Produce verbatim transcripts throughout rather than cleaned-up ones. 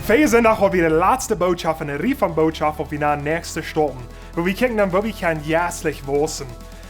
Vea Sindach haud wie de latste Bootschoft en de Rieej von Bootschoft, waut wie no de näakjste stoppen, wua wie kjikjen dan, woo wie kjennen jeistlich wausen.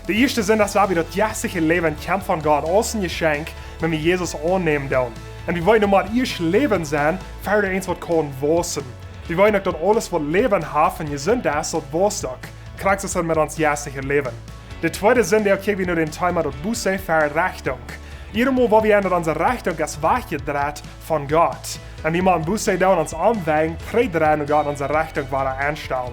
De ieeschte Sindach sach wie, daut jeistliche Läwen kjemt von Gott aus een Jeschenkj, wan wie Jesus aunnämen doonen. Un wie wellen mau ieescht läwen sennen, ver wie eent waut kjennen wausen. Wie wellen uk, daut aules waut Läwen haft un jesunt es, daut waust uk. Krakjt soo es et met ons jeistlichet Läwen. De tweede Sindach kjikj wie no dän Thema daut Buße ver Rechtunk. Jiedatmol wua wie en onse Rechtunk es wajchjedreit von Gott. Un wie motten Buße doonen, ons omwenjen, trigj dreien un Gott onse Rechtunk wada aunstalen.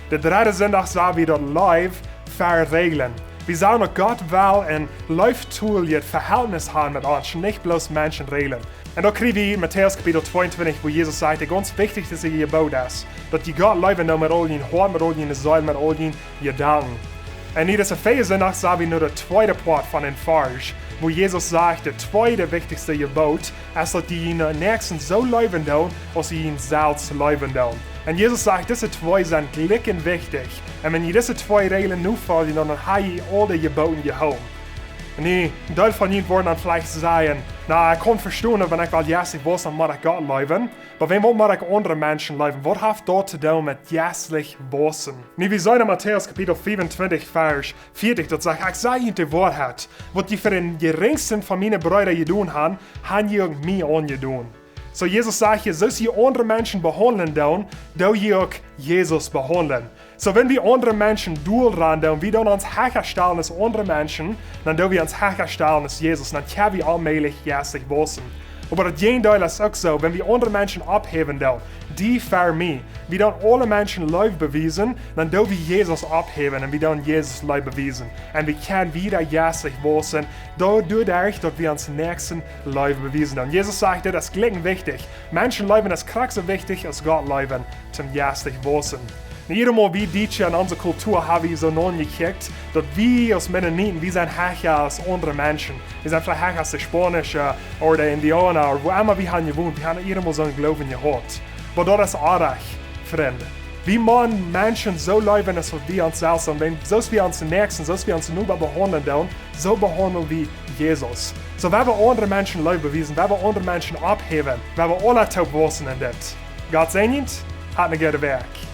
De dredde Sindach sach wie daut Leew ver Räajlen. Wie sajen daut Gott well een leeftolichet Vehältnis haben met ons, nich bloos Menschen Räajlen. Un doa kjrie wie Matäus Kapitel tweeuntwintich, wua Jesus sajcht, daut gaunz wichtichste Jeboot es, daut jie Gott leewen doonen met aul jun Hoat, met aul june Seel, met aul june Jedanken. Un nu dise Vea Sindach sach wie no de tweede Poat von dän Varsch, wua Jesus sajcht, daut tweede wichtichste Jeboot es, daut jie june Näakjsten soo leewen doonen, aus jie junt selfst leewen doonen. Un Jesus sajcht, dise twee sent jlikj wichtich. Un wan jie dise twee Räajlen nofoljen, dan ha jie aul de Jebooten jehoolen. Un nu, een Deel von junt woaren dan veleicht sajen: "Na, ekj kaun vestonen, wan ekj well jeistlich wausen, dan mott ekj Gott leewen. Oba wan, waut mott ekj aundre Menschen leewen? Waut haft daut to doonen met jeistlich wausen?" Nu, wie seenen en Matäus Kapitel vea un twintich, Varsch vieetich, daut sajcht: "Ekj saj junt de Woarheit, waut jie fa dän jerinjsten von miene Breeda jedonen haben, haben jie uk mie aunjedonen." Soo, Jesus sajcht hia, soo aus jie aundre Menschen behaundlen doonen, doo jie uk Jesus behaundlen. Soo, wan wie aundre Menschen dol rannen doonen, wie doonen ons hecha stalen aus aundre Menschen, dan doo wie ons hecha stalen aus Jesus, dan kjenn wie aulmäajlich jeistlich wausen. Oba daut Jäajendeel es uk soo, wan wie aundre Menschen opphäwen doonen, die ver mie, wie doonen aule Menschen Leew bewiesen, dan doo wie Jesus opphäwen un wie doonen Jesus Leew bewiesen. Un wie kjennen wada jeistlich wausen, doaderch daut wie onsen Näakjsten Leew bewiesen doonen. Jesus sajcht, daut es jlikj wichtich. Menschen leewen es krakjt soo wichtich aus Gott leewen, toom jeistlich wausen. Nu, jiedatmol wie Dietsche en onse Kultua ha wie soo aunjekjikjt, daut wie aus Mennoniten, wie sent hecha aus aundre Menschen. Wie sent veleicht hecha aus de Spaunische ooda de Indiauna ooda wua emma wie haben jewont, wie haben jiedatmol soon Gloowen jehaut. Oba daut es oajch, Frind. Wie motten Menschen soo leewen aus waut wie ons selfst, un wan, soo aus wie onsen Näakjsten, soo aus wie onsen Noba behaundlen doonen, soo behaundel wie Jesus. Soo, wan wie aundre Menschen Leew bewiesen, wan wie aundre Menschen opphäwen, wan wie aula toop wausen en dit. Gott säajent, hat eene goode Wäakj.